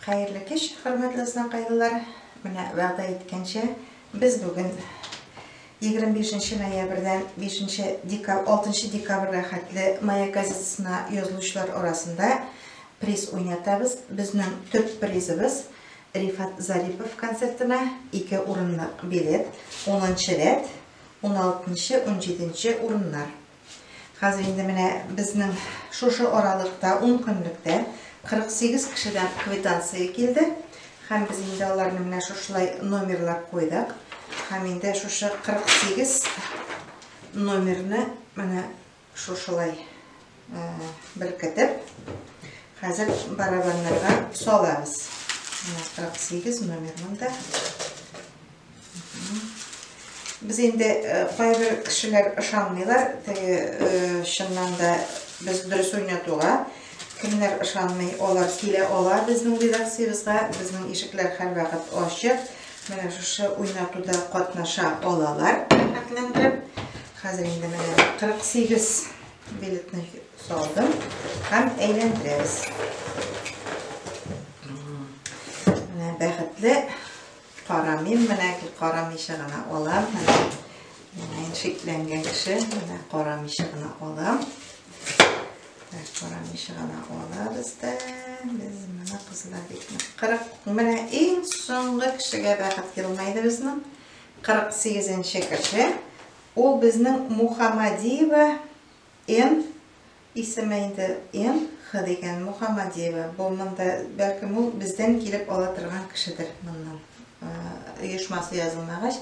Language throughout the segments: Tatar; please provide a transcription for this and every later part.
Хәерле кич, хөрмәтле азнакайлылар! Менә вәгъдә иткәнчә, без бүген 25 ноябрьдән 5 декабрь, 6 декабрьгә хәтле Маяк газетасына язылучылар арасында приз уйнатабыз. Безнең төп призыбыз Рифат Зарипов концертына ике урынлык билет, 10 нчы рәт, 16 нчы, 17 нче урыннар. Хәзер инде менә безнең шушы аралыкта, ун көнлектә 48 кешедән квитанция килде. Һәм без инде аларны менә шушылай номерлап куйдык. Һәм инде шушы 48 номерны менә шушылай беркетеп, хәзер барабаннарга салабыз. Менә 48 номер монда. Без инде э, кайбер кешеләр ышанмыйлар, теге э, чыннан да без дөрес уйнатуга. Кемнәр ышанмый, алар килә ала безнең редакциябезгә. Безнең ишекләр һәрвакыт ачык. Менә шушы уйнатуда катнаша алалар, рәхәтләндереп. Хәзер инде менә 48 билетны салдым һәм әйләндерәбез. Менә бәхетле Карамыйм, менә карамыйча гына алам. Менә менә шикләнгән кеше, менә карамыйча гына алам. Так, карамыйча гына алабыз да. Без менә кызлар бик 40 менә иң соңгы кешегә бәхет елмайды безнең. 48 кеше. Ул безнең Мухаммадиева Н Исеме инде Н, Х дигән, Мухаммадиева. Бу монда, бәлкем, ул бездән килеп ала торган кешедер моннан. Оешмасы язылмагач.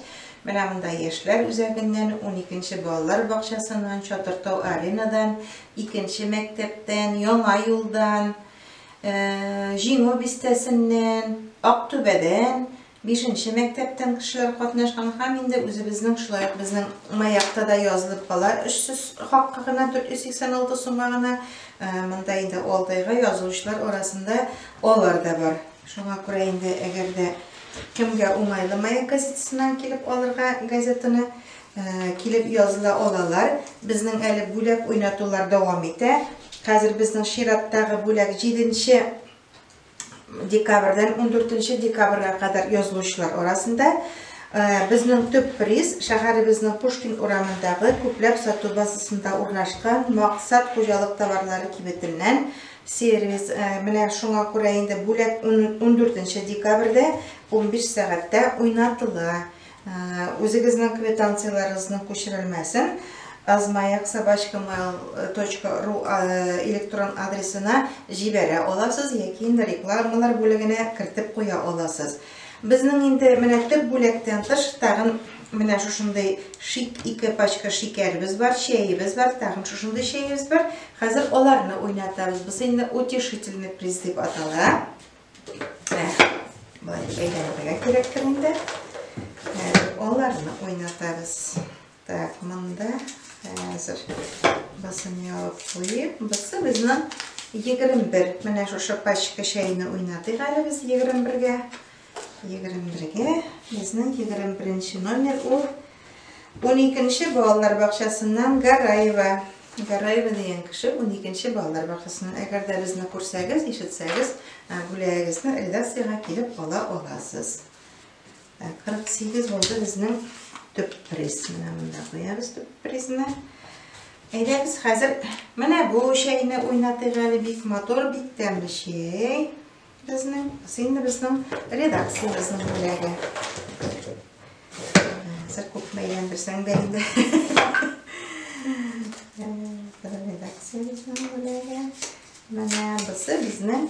Менә монда Яшьләр үзәгеннән, уникенче балалар бакчасыннан, Чатыртау Аренадан, икенче мәктәптән, Яңа юлдан, Җиңү бистәсеннән, Актүбәдән, Бишенче мәктәптән кешеләр катнашкан һәм инде үзебезнең шулай ук безнең Маякта да язылып кала 300 хакка гына 486 сумга гына. Монда инде Алтайга язылучылар арасында алар да бар. Шуңа күрә инде әгәр дә кемгә уңайлы Маяк газетасыннан килеп алырга газетаны, килеп языла алалар. Безнең әле бүләк уйнатулар дәвам итә. Хәзер безнең чираттагы бүләк җиденче декабрьдән 14 декабрьгә кадәр язылучылар арасында э, безнең төп приз шәһәребезнең Пушкин урамындагы күпләп сату базасында урнашкан Максат хуҗалык товарлары кибетеннән сервис. Э, менә шуңа күрә инде бүләк 14 декабрьдә 15 сәгатьтә уйнатыла. Үзегезнең квитанцияләрегезнең күчерелмәсен azmayak@mail.ru электрон адресына җибәрә аласыз яки инде рекламалар бүлегенә кертеп куя аласыз. Безнең инде менә төп бүләктән тыш тагын менә шушындый шик ике пачка шикәребез бар, чәебез бар, тагын шушындый чәебез бар. Хәзер аларны уйнатабыз. Бусы инде утешительный приз дип атала. Болай әйләндерергә кирәктер инде. Аларны уйнатабыз. Так, монда хәзер басын ябып куйыйк. Бусы безнең 21. Менә шушы пачка чәйне уйнатыйк әле без 21-гә. 21-гә безнең 21 номер ул 12 балалар бакчасыннан Гараева. Гараева дигән кеше 12 балалар бакчасыннан. Әгәр дә безне күрсәгез, ишетсәгез, бүләгегезне редакциягә килеп ала аласыз. 48 булды безнең төп приз. Менә монда куябыз төп призны. Әйдәгез хәзер менә бу чәйне уйнатыйк әле. Бик матур, бик тәмле чәй. Безнең, инде безнең редакциябезнең бүләге. Хәзер күпме әйләндерсәң дә инде. Редакциябезнең бүләге. Менә бусы безнең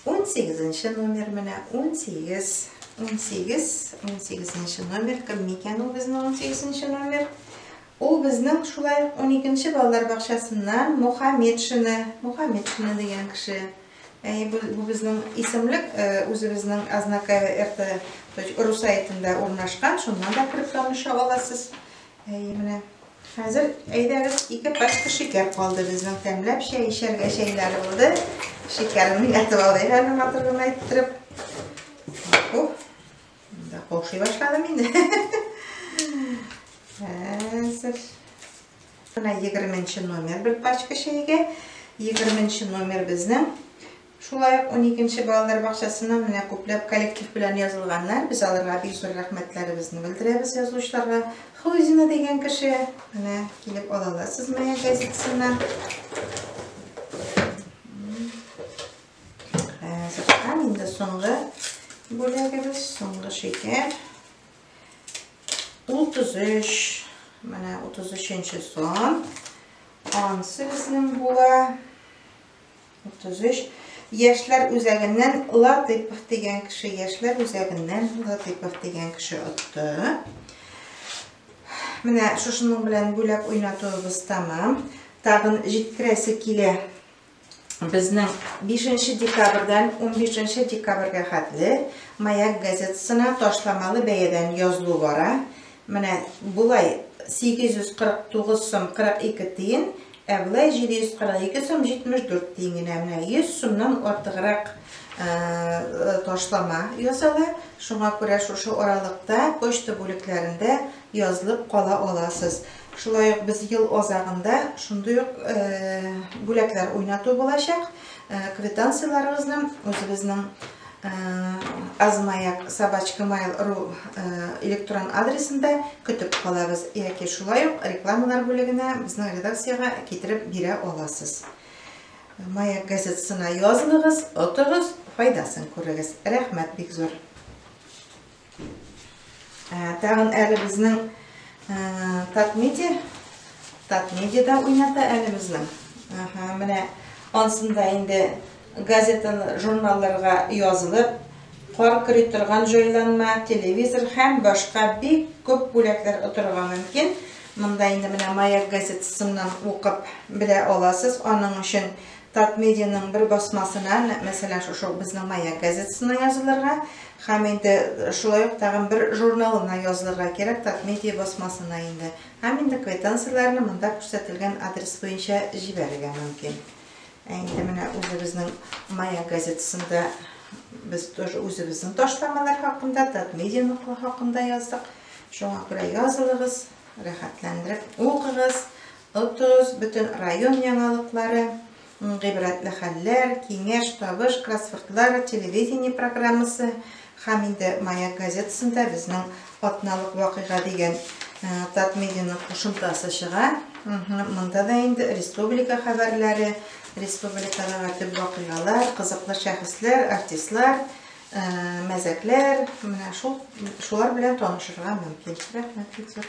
18 номер, менә 18, 18, 18 номер. Кем микән ул безнең 18 номер? Ул безнең шулай ук 12 балалар бакчасыннан Мухаметшина, Мухаметшина дигән кеше. Әйе, бу, бу безнең исемлек э, үзебезнең Азнакаева РТ ру сайтында урнашкан, шуннан да кереп таныша аласыз. Әйе, менә. Хәзер әйдәгез, ике пачка шикәр калды безнең тәмләп чәй эчәргә чәйләр булды. Шикәрен уйнатып алыйк әле матур гына иттереп. Уф. Да каушый башладым инде. Хәзер. Менә 20 номер бер пачка чәйгә. 20 номер безнең. Шулай ук уникенче балалар бакчасыннан менә күпләп коллектив белән язылганнар. Без аларга бик зур рәхмәтләребезне белдерәбез язучыларга. Хузина дигән кеше менә килеп ала аласыз Маяк газетасыннан. Хәзер һәм инде соңгы бүләгебез, соңгы шикәр. 33, менә 33 сан. Ансы безнең була. 33. Яшьләр үзәгеннән Латыйпов дигән кеше, яшьләр үзәгеннән Латыйпов дигән кеше отты. Менә шушының белән бүләк уйнатуыбыз тәмам. Тагын җиткерәсе килә. Безнең 5 декабрьдән 15 декабрьгә хәтле Маяк газетасына ташламалы бәядән язылу бара. Менә болай 849 сум 42 тиен, ә болай 742 сум 74 тиен генә. Менә 100 сумнан артыграк ташлама ясала. Шуңа күрә шушы аралыкта почта бүлекләрендә язылып кала аласыз. Шулай ук без ел азагында шундый ук бүләкләр уйнату булачак. Квитанцияләрегезне үзебезнең азмаяк собачка mail ру электрон адресында көтеп калабыз. Яки шулай ук рекламалар бүлегенә безнең редакциягә китереп бирә аласыз. Маяк газетасына язылыгыз, отыгыз, файдасын күрегез. Рәхмәт бик зур. Тагын әле безнең Татмедиа, Татмедиада уйната әле безнең. Менә ансында инде газета, журналларга язылып, кар көри торган җайланма, телевизор һәм башка бик күп бүләкләр отырырга мөмкин. Монда инде менә Маяк газетасыннан укып белә аласыз. Аның өчен Татмедианың бер басмасына, мәсәлән, шушы безнең Маяк газетасына язылырга һәм инде шулай ук тагын бер журналына язылырга кирәк, Татмедиа басмасына инде. Һәм инде квитанцияләрне монда күрсәтелгән адрес буенча җибәрергә мөмкин. Ә инде менә үзебезнең Маяк газетасында без тоже үзебезнең ташламалар хакында, Татмедианыкы хакында яздык. Шуңа күрә язылыгыз, рәхәтләндереп укыгыз, отыгыз, бөтен район яңалыклары, гыйбрәтле хәлләр, киңәш, табыш, кроссвордлар, телевидение программасы һәм инде Маяк газетасында безнең атналык вакыйга дигән Татмедианың кушымтасы чыга. Монда да инде республика хәбәрләре, республикадагы төп вакыйгалар, кызыклы шәхесләр, артистлар, мәзәкләр, менә шул шулар белән танышырга мөмкин. Рәхмәт бик зур.